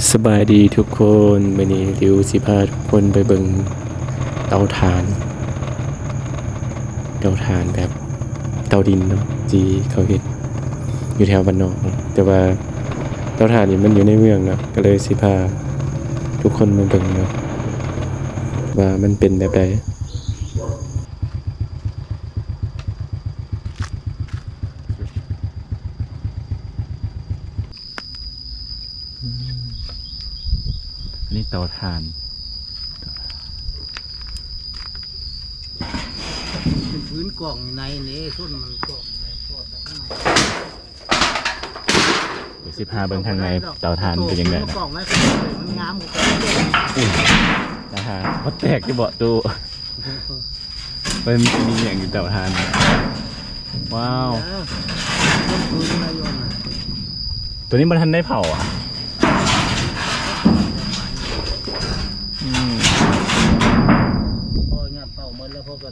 ສະບາຍດີທຸກຄົນ, ມື້ນີ້ລິວຊິພາທຸກຄົນໄປເບິ່ງເຕົາຖ່ານ, ເຕົາຖ່ານແບບເຕົາດິນເນາະ ທີ່ເຂົາເຮັດຢູ່ແຖວບ້ານນອກເນາະ, ແຕ່ວ່າເຕົາຖ່ານນີ້ມັນຢູ່ໃນເມືອງເນາະ, ກໍເລີຍຊິພາທຸກຄົນມາເບິ່ງເນາະ ວ່າມັນເປັນແບບໃດ. ອືມ ອັນນີ້ເຕົາຖ່ານ ເປັນພື້ນກອງຢູ່ໃນເດ້, ສົ້ນມັນກອງຢູ່ໃນ ກໍຈະຂ້າງໃນ. ດຽວຊິພາເບິ່ງທາງໃນເຕົາຖ່ານເປັນຈັ່ງໃດນະ. ກອງໄວ້ ມັນງາມກວ່າເກົ່າ. ອຸ້ຍ ເຕົາຖ່ານບໍ່ແຕກຢູ່ເບາະຕູ້? ເອີ ມັນມີຫຍັງຢູ່ເຕົາຖ່ານ? ວ້າວ ເອີ ຕົ້ນຟືນນາຍົນນະ. ຕົວນີ້ບໍ່ທັນໄດ້ເຜົາຫວາ? ອືມ ພໍຍາມເຜົາໝົດແລ້ວ ພໍກໍ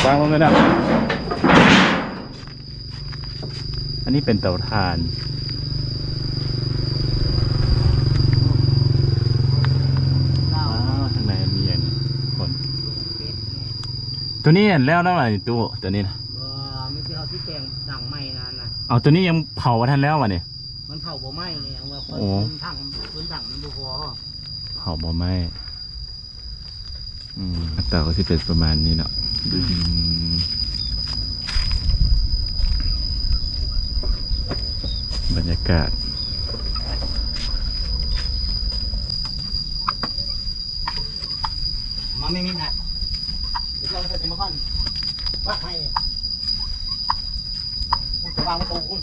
ວາງລົງເລີຍນະ. ອັນນີ້ເປັນເຕົາຖ່ານ. ວ້າວ ທາງໃນມີອັນນີ້ຄົນ. ຕົວນີ້ແລ້ວແລ້ວຫວານີ້ຕູ້? ຕົວນີ້ນະ ບໍ່ ມີແຕ່ເຮົາຊິແປງດັງໃໝ່ນັ້ນນະ. ເອົາ ຕົວນີ້ຍັງເຜົາບໍ່ທັນແລ້ວຫວານີ້? ມັນເຜົາບໍ່ໄໝ້ໄງ ເອົາວ່າ ໂອ້ ເພິ່ນຖັງ ເພິ່ນຖັງມັນບໍ່ພໍ ເຜົາບໍ່ໄໝ້. ອືມ ເຕົາກໍຊິເປັນປະມານນີ້ເນາະ. ອືມ ບັນຍາກາດ ມາ ແມ່ມິນນະ ເຈົ້າໃສ່ມາກ່ອນ ປັກໃຫ້ ວາງປະຕູພຸ້ນ.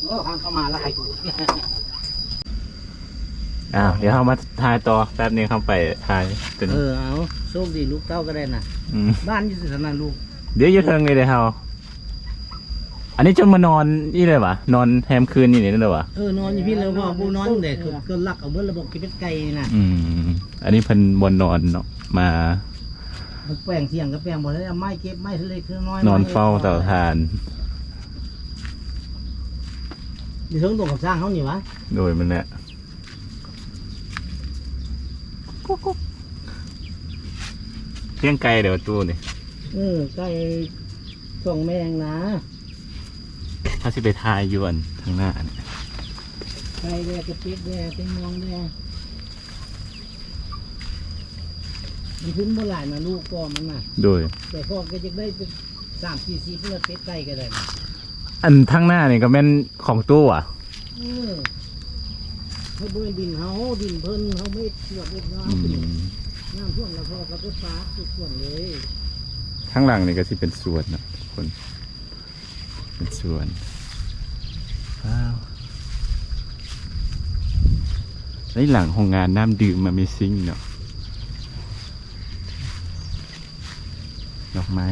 ໂອ້ ທາງເຂົ້າມາລະໄກ. ອ້າວ ດຽວເຮົາມາຖ່າຍຕໍ່ແປັບໜຶ່ງ, ເຮົາໄປຖ່າຍຕົວນີ້. ເອີ ເອົາ ໂຊກດີລູກເຕົ້າກໍໄດ້ນະ. ອືມ ບ້ານຢູ່ໃສນະລູກ? ດຽວຢູ່ເທິງນີ້ເດ້ເຮົາ. ອັນນີ້ເຈົ້າມານອນນີ້ເລີຍຫວາ? ນອນແຮມຄືນຢູ່ນີ້ເລີຍຫວາ? ເອີ ນອນຢູ່ພີ້ເລີຍ ເພາະວ່າບໍ່ນອນເດ້ ເຂົາ ເຂົາລັກເອົາເບິດລະບົບເກັບເປັດໄກ່ນະ. ອືມ ອັນນີ້ເພິ່ນບໍ່ນອນເນາະ ມາ ແປງສຽງກໍແປງບໍ່ໄດ້ ເອົາໄມ້ເກັບໄມ້ເລັກໆນ້ອຍໆ ນອນເຝົ້າເຕົາຖ່ານ. ຢູ່ເທິງຕົງຄຳສ້າງເຮົານີ້ຫວາ? ໂດຍ ແມ່ນແຫຼະ. ລ້ຽງໄກ່ເດ້ຕູ້ນີ້? ເອີ ໄກ່ສອງແມ່ນະ. ເຮົາຊິໄປຖ່າຍຢູ່ອັນທາງໜ້ານີ້ ໄກ່ແດ່ ກະປິດແດ່ ເປັນງວງແດ່. ມັນທຶນບໍ່ຫຼາຍນະລູກພໍ່ມັນນະ. ໂດຍ ແຕ່ພໍ່ກໍຢາກໄດ້ເປັນສາມສີ່ສິບ ເພື່ອເປັດໄກ່ກໍໄດ້ນະ. ອັນທາງໜ້ານີ້ກໍແມ່ນຂອງຕູ້ຫວາ? ເອີ ເຮົາບໍ່ແມ່ນດິນເຮົາ ດິນເພິ່ນ ເຮົາເຮັດສວນເຮັດນາ. ອືມ ນ້ຳຖ້ວມລະພໍ່ກໍໄປປະສວນເລີຍ. ທາງຫຼັງນີ້ກໍຊິເປັນສວນນະທຸກຄົນ. ເປັນສວນ. ວ້າວ ໃນຫຼັງໂຮງງານນ້ຳດື່ມ Amazing ເນາະ. ດອກໄມ້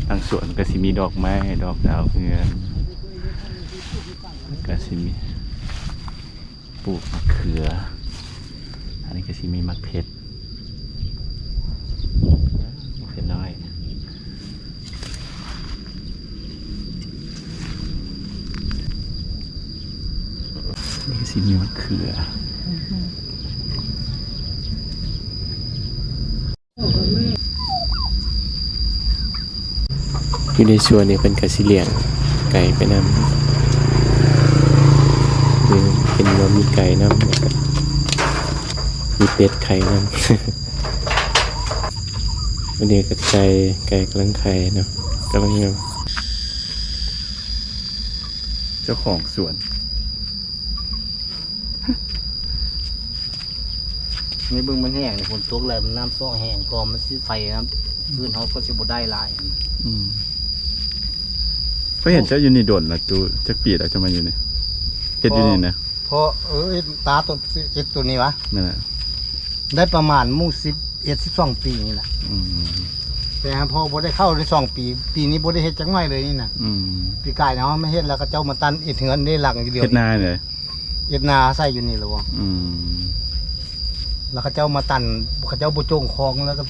ທາງສວນກໍຊິມີດອກໄມ້ ດອກດາວເຮືອງ ແລ້ວກໍຊິມີ ປູກໝາກເຂືອ. ອັນນີ້ກໍຊິມີໝາກເຜັດ ໝາກເຜັດນ້ອຍ. ນີ້ກໍຊິມີໝາກເຂືອ. ຢູ່ໃນສວນນີ້ເພິ່ນກະຊິລ້ຽງໄກ່ໄປນຳ ເປັນວ່າມີໄກ່ນຳ ແລ້ວກະມີເປັດໄຂ່ນຳ. ອັນນີ້ກະໄກ່ ໄກ່ກຳລັງໄຂ່ເນາະ ກຳລັງງາມ. ເຈົ້າຂອງສວນ ນີ້ເບິ່ງມັນແຫ້ງ ຝົນຕົກແລ້ວນ້ຳຊອກແຫ້ງ ກໍມັນຊິໄຟນຳ ພື້ນເຮົາກໍຊິບໍ່ໄດ້ຫຼາຍ. ອືມ ຂ້ອຍເຫັນເຈົ້າຢູ່ນີ້ດົນລະຕູ້ ຈັກປີແລ້ວເຈົ້າມາຢູ່ນີ້ ເຮັດຢູ່ນີ້ນະ? ເພາະ ເອີ ເຮັດຕາຕົວ ເຮັດຕົວນີ້ຫວາ? ແມ່ນແຫຼະ ໄດ້ປະມານໝູ່ສິບເອັດ ສິບສອງປີນີ້ແຫຼະ. ອືມ ແຕ່ຫາພໍ່ບໍ່ໄດ້ເຂົ້າໄດ້ສອງປີ ປີນີ້ບໍ່ໄດ້ເຮັດຈັກໜ້ອຍເລີຍນີ້ນະ. ອືມ ປີກາຍເຮົາມາເຮັດແລ້ວ ເຂົາເຈົ້າມາຕັນເຮັດເຮືອນໄດ້ຫຼັງດຽວ ເຮັດນາເລີຍ. ເຮັດນາໃສ່ຢູ່ນີ້ແລ້ວບໍ່? ອືມ ແລ້ວເຂົາເຈົ້າມາຕັນ ເຂົາເຈົ້າບໍ່ຈົ່ງຄອງ ແລ້ວກໍ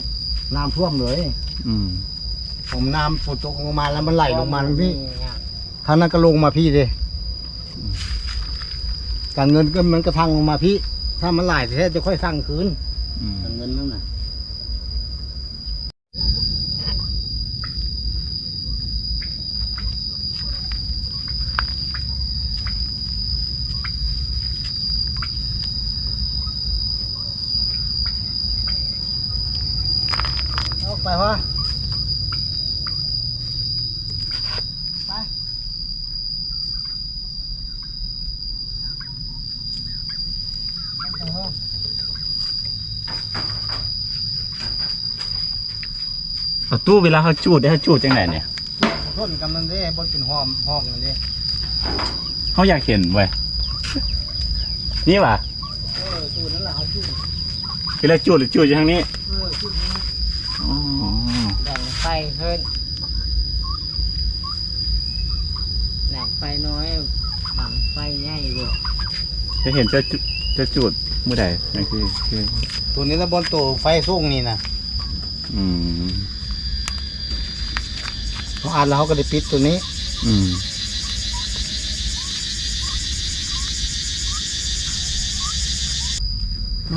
ນ້ຳຖ້ວມເລີຍ. ອືມ ເພາະນ້ຳຝົນຕົກລົງມາແລ້ວມັນໄຫຼລົງມາທາງພີ້ ທາງນັ້ນກໍລົງມາພີ້ເດ້. ການເງິນກໍ ມັນກໍທັ່ງລົງມາພີ້ ຖ້າມັນຫຼາຍແທ້ໆ ຈະຄ່ອຍທັ່ງຄືນ. ອືມ ການເງິນນັ້ນນະ. ອອກໄປວະ ໄປ. ເອົາຕູ້ ເວລາເຮົາຈູດເດ້ ເຮົາຈູດຈັ່ງໃດນີ້? ຕົ້ນກຳນັ້ນເດ້ ບ່ອນເປັນຫ້ອງ ຫ້ອງນັ້ນເດ້. ເຮົາຢາກເຫັນເວີຍ ນີ້ຫວາ? ເອີ ຕູ້ນັ້ນລະ ເຮົາຈູດ ເວລາຈູດ ຈູດຢູ່ທາງນີ້. ເອີ ຈູດທາງນີ້. ອໍ ດັງໄຟເພິ່ນ ດັງໄຟນ້ອຍ ດັງໄຟໃຫຍ່ບໍ່? ຈະເຫັນ ຈະຈູດ ຈະຈູດມື້ໃດ? ນັ້ນຄື ຄື ໂຕນີ້ລະ ບ່ອນໂຕໄຟສູງນີ້ນະ. ອືມ ເຮົາອັດແລ້ວເຮົາກໍໄດ້ປິດໂຕນີ້. ອືມ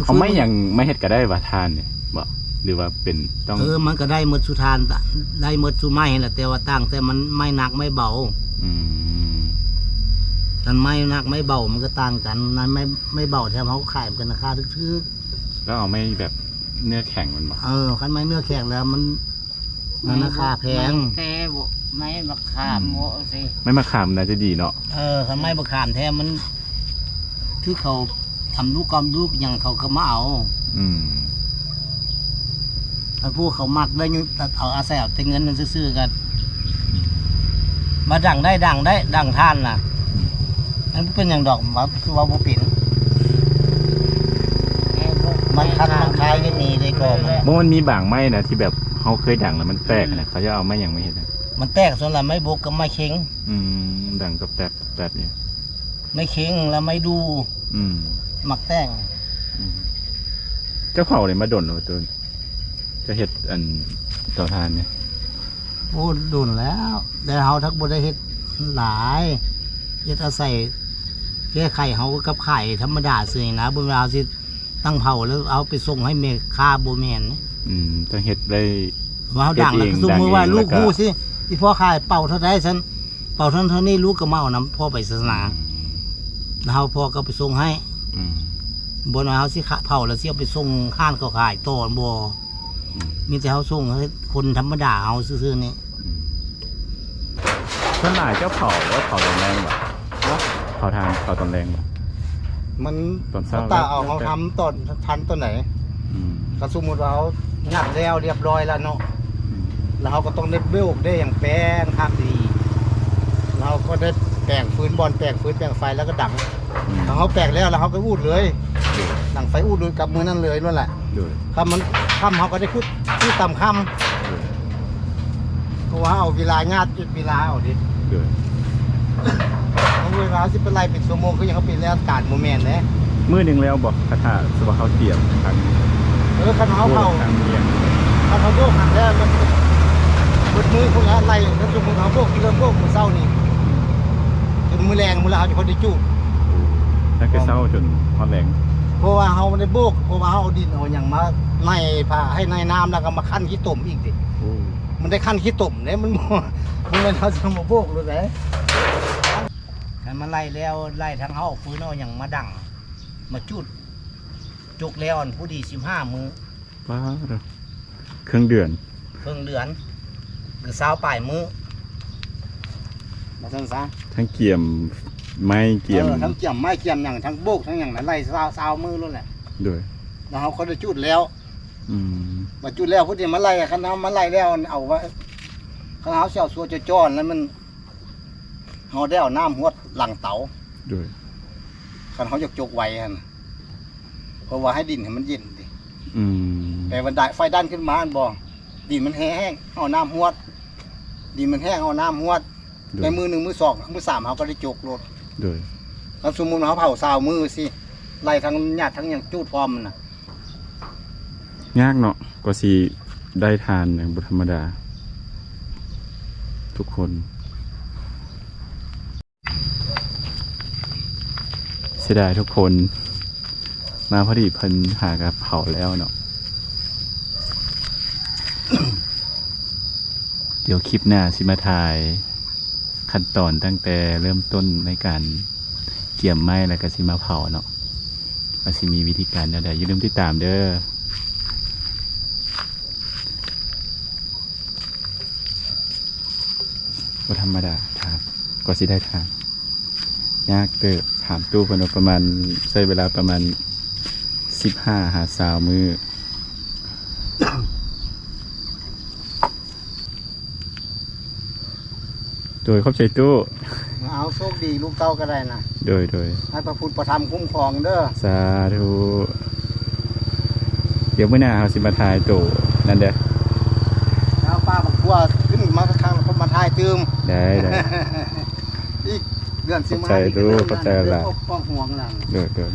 ເອົາໄມ້ຫຍັງມາເຮັດກໍໄດ້ຫວາ ຖ່ານນີ້ບໍ ຫຼືວ່າເປັນຕ້ອງ? ເອີ ມັນກໍໄດ້ໝົດສູ່ຖ່ານ ໄດ້ໝົດສູ່ໄມ້ຫັ້ນແຫຼະ ແຕ່ວ່າຕ່າງແຕ່ມັນໄມ້ໜັກໄມ້ເບົາ. ອືມ ຄັນໄມ້ໜັກໄມ້ເບົາມັນກໍຕ່າງກັນ ນັ້ນໄມ້ ໄມ້ເບົາແຖມເຮົາຂາຍມັນກໍລາຄາຖືກໆ. ຕ້ອງເອົາໄມ້ແບບເນື້ອແຂງແມ່ນບໍ່? ເອີ ຄັນໄມ້ເນື້ອແຂງແລ້ວມັນ ມັນລາຄາແພງ. ໄມ້ແທ້ບໍ່? ໄມ້ບັກຂາມ ອືມ ບໍ່? ເອົາຊິ ໄມ້ບັກຂາມໜ້າຈະດີເນາະ. ເອີ ຄັນໄມ້ບັກຂາມແທ້ມັນ ຄືເຂົາທຳລູກກອມລູກຫຍັງເຂົາກໍມາເອົາ. ອືມ ຄັນພວກເຂົາມັກໄດ້ຢູ່ ເອົາ ອາໄສເອົາແຕ່ເງິນນັ້ນຊື່ໆ ກໍມາດັງໄດ້ ດັງໄດ້ ດັງທ່ານນະ. ອືມ ມັນບໍ່ເປັນຫຍັງດອກ ວ່າ ຄືເວົ້າບໍ່ເປັນ. ມັນຄັນມັນຄາຍກໍມີໄດ້ກໍມັນ. ບໍ່ ມັນມີບາງໄມ້ນະ ທີ່ແບບເຮົາເຄີຍດັງແລ້ວມັນແຕກນະ. ອືມ ເຂົາຈະເອົາໄມ້ຫຍັງມາເຮັດນະ? ມັນແຕກສ່ວນຫຼາຍໄມ້ບົກກັບໄມ້ເຄັງ. ອືມ ດັງກັບແຕັບ ແຕັບນີ້ ໄມ້ເຄັງແລ້ວໄມ້ດູ່. ອືມ ມັກແຕກ. ອືມ ເຈົ້າເຜົານີ້ມາດົນແລ້ວ ເຈົ້າເຮັດອັນເຕົາຖ່ານນີ້? ໂອ້ ດົນແລ້ວ ແຕ່ເຮົາທັກບໍ່ໄດ້ເຮັດຫຼາຍ ເຮັດອາໄສແກ້ໄຂເຮົາກັບຂາຍທຳມະດາຊື່ນີ້ນະ ບໍ່ແມ່ນວ່າເຮົາຊິຕັ້ງເຜົາແລ້ວເອົາໄປສົ່ງໃຫ້ແມ່ຄ້າ ບໍ່ແມ່ນ. ອືມ ຕ້ອງເຮັດໄດ້ ວ່າເຮົາດັງແລ້ວ ເຮັດເອງ ສົມມຸດວ່າ ດັງເອງ ລູກຮູ້ຊິ ອີ່ພໍ່ຂາຍເປົາເທົ່າໃດຊັ້ນ ເປົາເທົ່ານັ້ນເທົ່ານີ້ ລູກກໍມາເອົານຳພໍ່ໄປສາສະໜາ. ອືມ ແລ້ວເຮົາ ພໍ່ກໍໄປສົ່ງໃຫ້. ອືມ ບໍ່ແມ່ນວ່າເຮົາຊິຂະ ເຜົາແລ້ວຊິເອົາໄປສົ່ງຮ້ານເຂົາຂາຍຕໍ່ ບໍ່. ອືມ ມີແຕ່ເຮົາສົ່ງໃຫ້ຄົນທຳມະດາເຮົາຊື່ໆນີ້. ອືມ ສ່ວນຫຼາຍເຈົ້າເຜົາ ເຜົາຕອນແລງບໍ່? ຮະ? ເຜົາຖ່ານ ເຜົາຕອນແລງບໍ່? ມັນ ຕອນເຊົ້າ ແລ້ວແຕ່ ແລ້ວແຕ່ເຮົາທຳຕອນທັນຕອນໃດ. ອືມ ຄັນສົມມຸດວ່າເຮົາຍັດແລ້ວລຽບຮ້ອຍແລ້ວເນາະ. ອືມ ແລ້ວເຮົາກໍຕ້ອງໄດ້ໂບກໄດ້ຫຍັງແປງຄັກດີ ແລ້ວເຮົາກໍໄດ້ແປງຟືນ ບ່ອນແປງຟືນແປງໄຟ ແລ້ວກໍດັງ. ອືມ ຖ້າເຮົາແປງແລ້ວ ແລ້ວເຮົາກໍອູດເລີຍ. ໂດຍ ດັງໄຟອູດໂດຍກັບມື້ນັ້ນເລີຍໂລດແຫຼະ. ໂດຍ ຄັນມັນຄ່ຳ ເຮົາກໍໄດ້ຂຸດ ຂຸດຕາມຄ່ຳ. ໂດຍ ເພາະວ່າເຮົາເອົາເວລາຍາດ ເວລາເອົາເດ້. ໂດຍ ເຮົາເວລາຊິໄປໄລ່ເປັນຊົ່ວໂມງ ຄືຫຍັງເຮົາໄປແລ້ວການ ບໍ່ແມ່ນເດ້. ມື້ໜຶ່ງແລ້ວບໍ່ ຄັນຖ້າສົມມຸດວ່າເຮົາຕຽມຄັ້ງ ເອີ ຄັນເຮົາເຜົາ ຄັ້ງໜຶ່ງ ຄັນເຮົາໂບກຫັ້ນແລ້ວ ມັນເບິດມື້ພຸ້ນລະ ໄລ່ ຄັນສົມມຸດເຮົາໂບກ ຂີ່ລົດໂບກມື້ເຊົ້ານີ້ ອືມ ຈົນມື້ແລງພຸ້ນລະ ເຮົາຈະພໍໄດ້ຈູດ. ໂອ້ ຕັ້ງແຕ່ເຊົ້າຈົນຮອດແລງ. ເພາະວ່າເຮົາບໍ່ໄດ້ໂບກ ເພາະວ່າເຮົາເອົາດິນເອົາຫຍັງມາໄລ່ພາ ໃຫ້ໃນນ້ຳ ແລ້ວກໍມາຄັ້ນຂີ້ຕົມອີກເດ້. ໂອ້ ມັນໄດ້ຄັ້ນຂີ້ຕົມເດ້ ມັນບໍ່ ບໍ່ແມ່ນເຮົາຊິມາໂບກໂລດເດ້. ຄັນມາໄລ່ແລ້ວ ໄລ່ທັງເຮົາເອົາຟືນເອົາຫຍັງມາດັງ ມາຈູດ ຈົກແລ້ວ ອັນຜູ້ດີສິບຫ້າມື້. ປ້າດ ເຄິ່ງເດືອນ ເຄິ່ງເດືອນ ຫຼື ຊາວປາຍມື້ ວ່າຊັ້ນຊະ. ທັງກຽມໄມ້ ກຽມ ເອີ ທັງກຽມໄມ້ ກຽມຫຍັງ ທັງໂບກ ທັງຫຍັງນະ ໄລ່ຊາວ ຊາວມື້ໂລດແຫຼະ. ໂດຍ ແລ້ວເຮົາກໍໄດ້ຈູດແລ້ວ. ອືມ ມາຈູດແລ້ວ ຜູ້ທີ່ມາໄລ່ ຄັນເຮົາມາໄລ່ແລ້ວ ເອົາວ່າ ຄັນເຮົາຊິເອົາຊົ່ວຈອນໆ ແລ້ວມັນ ເຮົາໄດ້ເອົານ້ຳຮວດຫຼັງເຕົາ. ໂດຍ ຄັນເຮົາຢາກຈົກໄວຫັ້ນ ເພາະວ່າໃຫ້ດິນໃຫ້ມັນເຢັນຕິ. ອືມ ແຕ່ວ່າໄຟດັນຂຶ້ນມາຫັ້ນບໍ່ ດິນມັນແຫ້ງ ເອົານ້ຳຮວດ ດິນມັນແຫ້ງ ເອົານ້ຳຮວດ. ໂດຍ ໃນມື້ໜຶ່ງ ມື້ສອງ ມື້ສາມ ເຮົາກໍໄດ້ຈົກໂລດ. ໂດຍ ຄັນສົມມຸດເຮົາເຜົາຊາວມື້ຊິ ໄລ່ທັງຍາດທັງຫຍັງຈູດພ້ອມມັນນະ. ຍາກເນາະ ກວ່າຊິໄດ້ຖ່ານນະ ບໍ່ທຳມະດາທຸກຄົນ. ເສຍດາຍທຸກຄົນ ມາພໍດີເພິ່ນຫາກະເຜົາແລ້ວເນາະ. ດຽວຄລິບໜ້າຊິມາຖ່າຍຂັ້ນຕອນຕັ້ງແຕ່ເລີ່ມຕົ້ນໃນການກຽມໄມ້ ແລ້ວກະຊິມາເຜົາເນາະ ວ່າຊິມີວິທີການແນວໃດ. ຢ່າລືມຕິດຕາມເດີ. ບໍ່ທຳມະດາ ຖ່ານ ກວ່າຊິໄດ້ຖ່ານ ຍາກເຕີບ. ຖາມຕູ້ເພິ່ນວ່າປະມານ ໃຊ້ເວລາປະມານສິບຫ້າຫາຊາວມື້. ໂດຍ ຂອບໃຈຕູ້. ເອົາ ໂຊກດີລູກເຕົ້າກໍໄດ້ນະ. ໂດຍ ໂດຍ ໃຫ້ພະພຸດພະທຳຄຸ້ມຄອງເດີ. ສາທຸ. ດຽວມື້ໜ້າເຮົາຊິມາຖ່າຍໂຕນັ້ນເດີ. ເອົາປາບັກບົວຂຶ້ນມາຂ້າງໆ ແລ້ວກໍມາຖ່າຍຕື່ມ. ໄດ້ ໄດ້. ອີກເດືອນຊິມາ ຂອບໃຈຕູ້ ອີກເດືອນ ຂອບໃຈຫຼາຍ. ໂດຍ ໂດຍ.